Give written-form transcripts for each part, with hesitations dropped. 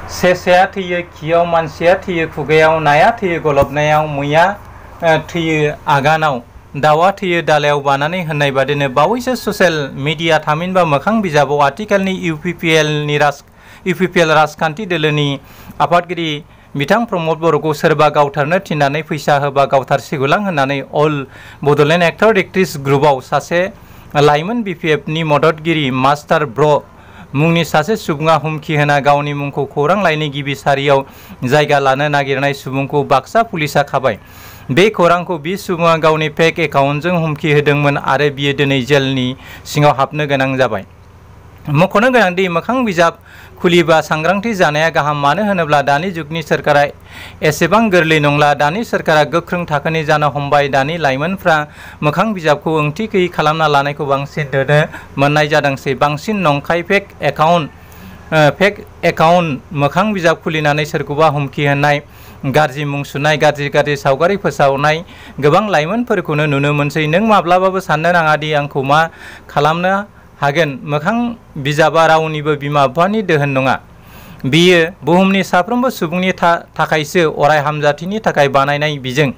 सेसाया थैयो खियाव, मानसिया थैयो खुगायाव, नाया थैयो गलबनायाव, मैया थैयो आगानाव, दाउआ थैयो दालायाव बानानै होननाय बादिनो बावैसो ससियेल मिडिया थामहिनबा मोखां बिजाबाव आथिखालनि इउपिपिएल राजखान्थि दोलोनि आफादगिरि बिथां प्रमद बर'खौ सोरबा गावथारनो थिननानै फैसा होबा गावथारसिगौलां होननानै अल बड'लेण्ड एक्टर एक्ट्रेस ग्रुपआव सासे लाइमोन बिपिएफनि मददगिरि मास्टार ब्र मुंनि सासे सुबुङा हुमखि होना गावनि मुंखौ खौरां लाइनि गिबि सारियाव जायगा लानो नागिरनाय सुबुंखौ बाक्सा पुलिसा खाबाय। बे खौरांखौ बि सुबुङा गावनि फेक एकाउन्टजों हुमखि होदोंमोन आरो बियो दिनै जेलनि सिङाव हाबनो गोनां जाबाय। मख'नो गोनांदि मोखां बिजाब खुलिबा सांग्रांथि जानाया गाहाम, मानो होनोब्ला दानि जुगनि सोरखारा एसेबां गोरलै नंला। दानि सोरखारा गोख्रों थाखोनि जानो हमबाय। दानि लाइमोनफ्रा मोखां बिजाबखौ ओंथि गैयै खालामना लानायखौ बांसिन नुनो मोननाय जादोंसै। बांसिन नंखाय फेक एकाउन्ट मोखां बिजाब खुलिनानै सोरखौबा हुमखि होनाय, गाज्रि मुं सुनाय, गाज्रि सावगारि फोसावनाय गोबां लाइमोनफोरखौनो नुनो मोनसै। नों माब्लाबाबो साननो नाङा दि आंखौ मा खालामनो हागोन। मोखां बिजाबा रावनिबो बिमा बिफानि दोहोन नङा। बियो बुहुमनि साफ्रोमबो सुबुंनि थाखायसो अराय हामजाथिनि थाखाय बानायनाय बिजों।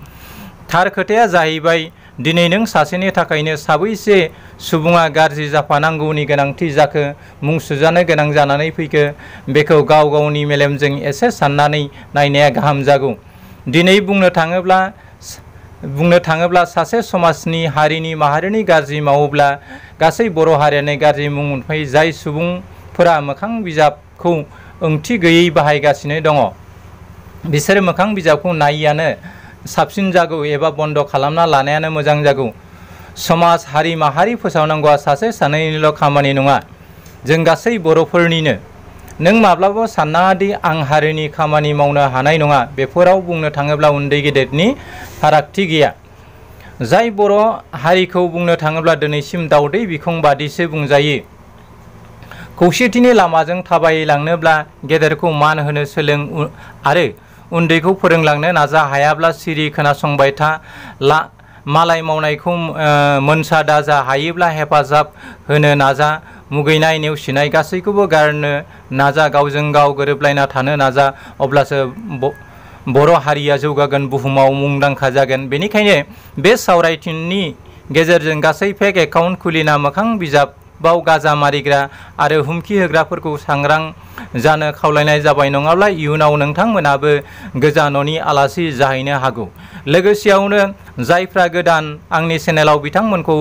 थार खोथाया जाहैबाय दिनै नों सासेनि थाखायनो साबैसे सुबुङा गाज्रि जाफानांगौनि गोनांथि जाखो, मुं सुजानो गोनां जानानै फैखो, बेखौ गाव गावनि मेलेमजों एसे साननानै नायनाया गाहाम जागौ। दिनै बुंनो थाङोब्ला सासे समाजनि हारिनि माहारिनि गाज्रि मावोब्ला गासै बर' हारियानो गाज्रि मुं मोनफायो। जाय सुबुंफोरा मोखां बिजाबखौ ओंथि गैयै बाहायगासिनो दङ बिसोर मोखां बिजाबखौ नायिआनो साबसिन जागौ एबा बन्द' खालामना लानायानो मोजां जागौ। समाज हारि माहारि फोसावनांगौआ सासे सानैनिल' खामानि नङा, जों गासै बर'फोरनिनो। नों माब्लाबाबो साननाङा दि आं हारिनि खामानि मावनो हानाय नङा। बेफोराव बुंनो थाङोब्ला उन्दै गेदेरनि फारागथि गैया। जाय बर' हारिखौ बुंनो थाङोब्ला दिनैसिम दावदै बिखं बादिसो बुंजायो। खौसेथिनि लामाजों थाबायलांनोब्ला गेदेरखौ मान होनो सोलों आरो उन्दैखौ फोरोंलांनो नाजा। हायाब्ला सिरि खोनासंबाय था। मालाय मावनायखौ मोनसा दाजा। हायोब्ला हेफाजाब होनो नाजा। मुगैनाय नेवसिनाय गासैखौबो गारनो नाजा। गावजों गाव गोरोबलायना थानो नाजा। अब्लासो बर' हारिया जौगागोन, बुहुमाव मुंदांखा जागोन। बेनिखायनो बे सावरायथिनि गेजेरजों गासै फेक एकाउन्ट खुलिना मोखां बिजाबाव गाजा मारिग्रा आरो हुमखि होग्राफोरखौ सांग्रां जानो खावलायनाय जाबाय। नङाब्ला इयुनाव नोंथांमोनाबो गोजा न'नि आलासि जाहैनो हागौ। लोगोसेयावनो जायफ्रा गोदान आंनि चेनेलाव बिथांमोनखौ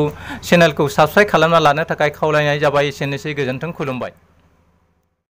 चेनेलखौ साबस्क्राइब खालामना लानो थाखाय खावलायनाय जाबाय। एसेनोसै, गोजोन्थों, खुलुमबाय।